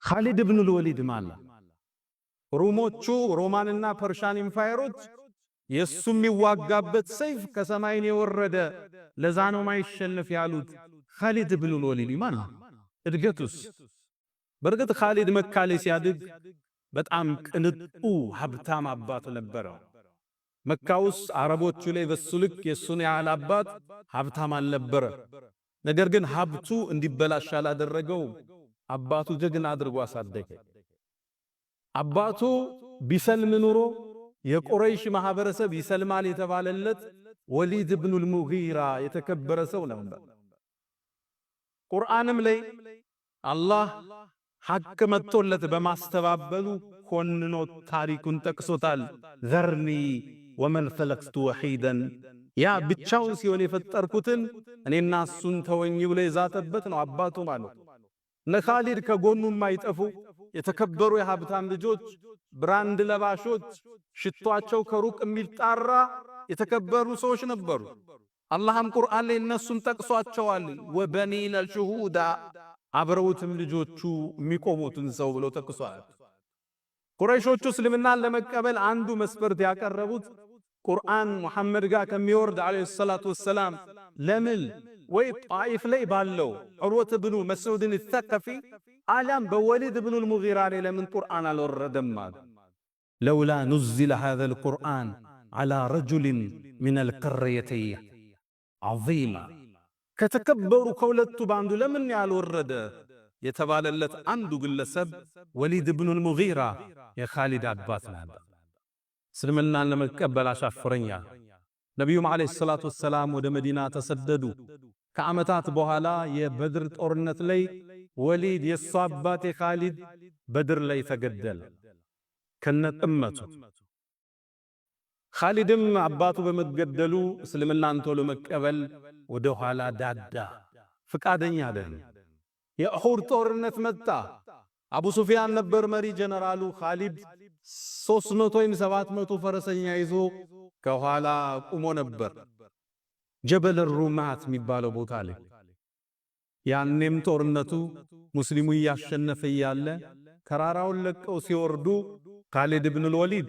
ካሊድ ብኑል ወሊድ ማላ ሩሞቹ ሮማንና Persian empire ኦች የሱ የሚዋጋበት ሰይፍ ከሰማይን የወረደ ለዛ ነው ማይሸነፍ ያሉት። ካሊድ ብኑል ወሊድ ማን እድገቱስ? በእርግጥ ካሊድ መካ ላይ ሲያድግ በጣም ቅንጡ ሀብታም አባት ነበረው። መካ ውስጥ አረቦቹ ላይ በሱ ልክ የሱን ያህል አባት ሀብታም አልነበረ። ነገር ግን ሀብቱ እንዲበላሽ አላደረገው። አባቱ ጀግና አድርጎ አሳደገ። አባቱ ቢሰልም ኑሮ የቁረይሽ ማህበረሰብ ይሰልማል የተባለለት ወሊድ ብኑል ሙጊራ የተከበረ ሰው ነበር። ቁርአንም ላይ አላህ ሐቅ መጥቶለት በማስተባበሉ ኮንኖ ታሪኩን ጠቅሶታል። ذرني ومن خلقت وحيدا፣ ያ ብቻውን ሲሆን የፈጠርኩትን እኔና እሱን ተወኝ ብሎ የዛተበት ነው አባቱ ማለት። እነ ኻሊድ ከጎኑ የማይጠፉ የተከበሩ የሀብታም ልጆች፣ brand ለባሾች፣ ሽቷቸው ከሩቅ የሚጣራ የተከበሩ ሰዎች ነበሩ። አላህም ቁርአን ላይ እነሱን ጠቅሷቸዋል። وبنين شهودا፣ አብረውትም ልጆቹ የሚቆሙትን ሰው ብሎ ጠቅሷል። ቁረይሾቹ እስልምናን ለመቀበል አንዱ መስፈርት ያቀረቡት ቁርአን ሙሐመድ ጋር ከሚወርድ عليه الصلاة والسلام ለምን ወይ ጣኢፍ ላይ ባለው ዑርወት ብኑ መስዑድን ተቀፊ አሊያም በወሊድ ብኑል ሙጊራ ላይ ለምን ቁርአን አልወረደም አሉ። لولا نزل هذا القرآن على رجل من القريتين عظيم፣ ከተከበሩ ከሁለቱ በአንዱ ለምን ያልወረደ የተባለለት አንዱ ግለሰብ ወሊድ ብኑል ሙጊራ የኻሊድ አባት ነበር። እስልምናን ለመቀበል አሻፍረኛል። ነቢዩም عليه الصلاة والسلام ወደ መዲና ተሰደዱ። ከዓመታት በኋላ የበድር ጦርነት ላይ ወሊድ የሱ አባት የኻሊድ በድር ላይ ተገደለ ከነጥመቱ። ኻሊድም አባቱ በመገደሉ እስልምናን ቶሎ መቀበል ወደ ኋላ ዳዳ፣ ፍቃደኛ አይደለም። የኡሑድ ጦርነት መጣ። አቡ ሱፊያን ነበር መሪ ጀነራሉ። ኻሊድ 300 ወይም 700 ፈረሰኛ ይዞ ከኋላ ቁሞ ነበር፣ ጀበል ሩማት የሚባለው ቦታ ላይ። ያኔም ጦርነቱ ሙስሊሙ እያሸነፈ እያለ ተራራውን ለቀው ሲወርዱ ካሊድ ብኑል ወሊድ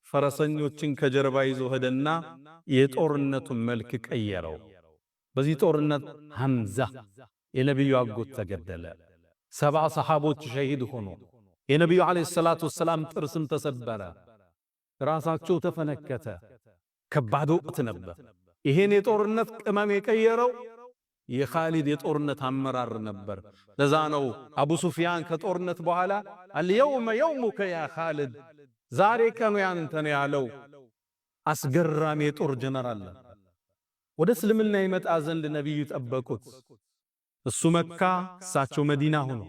ፈረሰኞችን ከጀርባ ይዞ ሄደና የጦርነቱን መልክ ቀየረው። በዚህ ጦርነት ሐምዛ የነቢዩ አጎት ተገደለ። 70 ሰሓቦች ሸሂድ ሆኖ የነቢዩ عليه الصلاة والسلام ጥርስም ተሰበረ፣ ራሳቸው ተፈነከተ። ከባድ ወቅት ነበር። ይሄን የጦርነት ቅመም የቀየረው የኻሊድ የጦርነት አመራር ነበር። ለዛ ነው አቡ ሱፊያን ከጦርነት በኋላ اليوم يومك يا خالد፣ ዛሬ ቀኑ ያንተ ነው ያለው። አስገራሚ የጦር ጀነራል ነበር። ወደ እስልምና ይመጣ ዘንድ ነቢዩ ጠበቁት። እሱ መካ፣ እሳቸው መዲና ሆኖ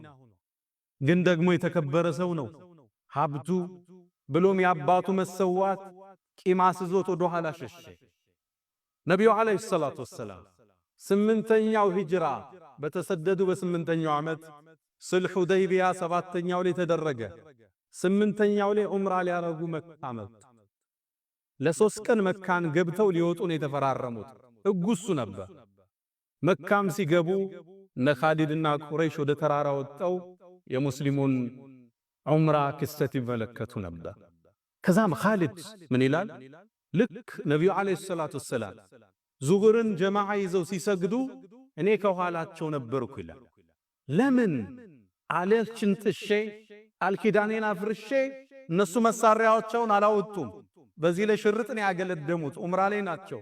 ግን ደግሞ የተከበረ ሰው ነው። ሀብቱ ብሎም የአባቱ መሰዋት ቂም አስዞት ወደ ኋላ ሸሸ። ነቢዩ عليه الصلاة والسلام 8ኛው ሂጅራ በተሰደዱ በ8ኛው ዓመት ሱልህ ሁደይቢያ 7ኛው ላይ ተደረገ። 8ኛው ላይ ዑምራ ሊያረጉ መካ መጡ። ለ3 ቀን መካን ገብተው ሊወጡ ነው የተፈራረሙት። ሕጉ እሱ ነበር። መካም ሲገቡ እነ ኻሊድና ቁረይሽ ወደ ተራራ ወጥተው የሙስሊሙን ዑምራ ክስተት ይመለከቱ ነበር። ከዛም ኻሊድ ምን ይላል? ልክ ነቢዩ عليه الصلاة والسلام ዙሁርን ጀማዓ ይዘው ሲሰግዱ እኔ ከኋላቸው ነበርኩ ይላል። ለምን አለችን ጥሼ ቃል ኪዳኔን አፍርሼ እነሱ መሳሪያዎቻቸውን አላወጡም። በዚህ ላይ ሽርጥን ያገለደሙት ዑምራ ላይ ናቸው።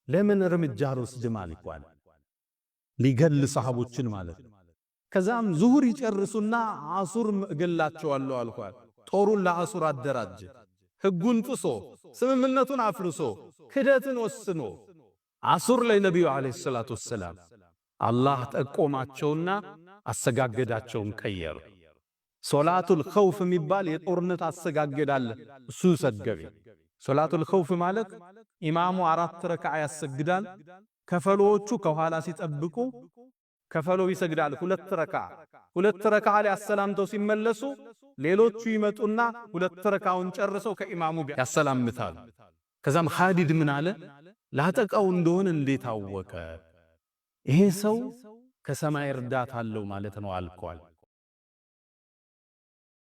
ለምን እርምጃ አልወስድም አልኳል። ሊገል ሰሃቦችን ማለት ነው። ከዛም ዙሁር ይጨርሱና አሱር እገላቸዋለሁ አልኳል። ጦሩን ለአሱር አደራጀ። ህጉን ጥሶ ስምምነቱን አፍርሶ ክደትን ወስኖ አሱር ላይ ነቢዩ ዓለይሂ ሰላቱ ወሰላም አላህ ጠቆማቸውና አሰጋገዳቸውን ቀየሩ። ሶላቱል ኸውፍ የሚባል የጦርነት አሰጋገድ አለ። እሱ ሰገበ። ሶላቱል ኸውፍ ማለት ኢማሙ 4 ረክዓ ያሰግዳል። ከፈሎዎቹ ከኋላ ሲጠብቁ ከፈሎ ይሰግዳል 2 ረክዓ። 2 ረክዓ ላይ አሰላምተው ሲመለሱ ሌሎቹ ይመጡና 2 ረክዓውን ጨርሰው ከኢማሙ ጋር ያሰላምታሉ። ከዛም ኻሊድ ምን አለ? ላጠቃው እንደሆነ እንዴት አወቀ? ይሄ ሰው ከሰማይ እርዳታ አለው ማለት ነው አልኳል።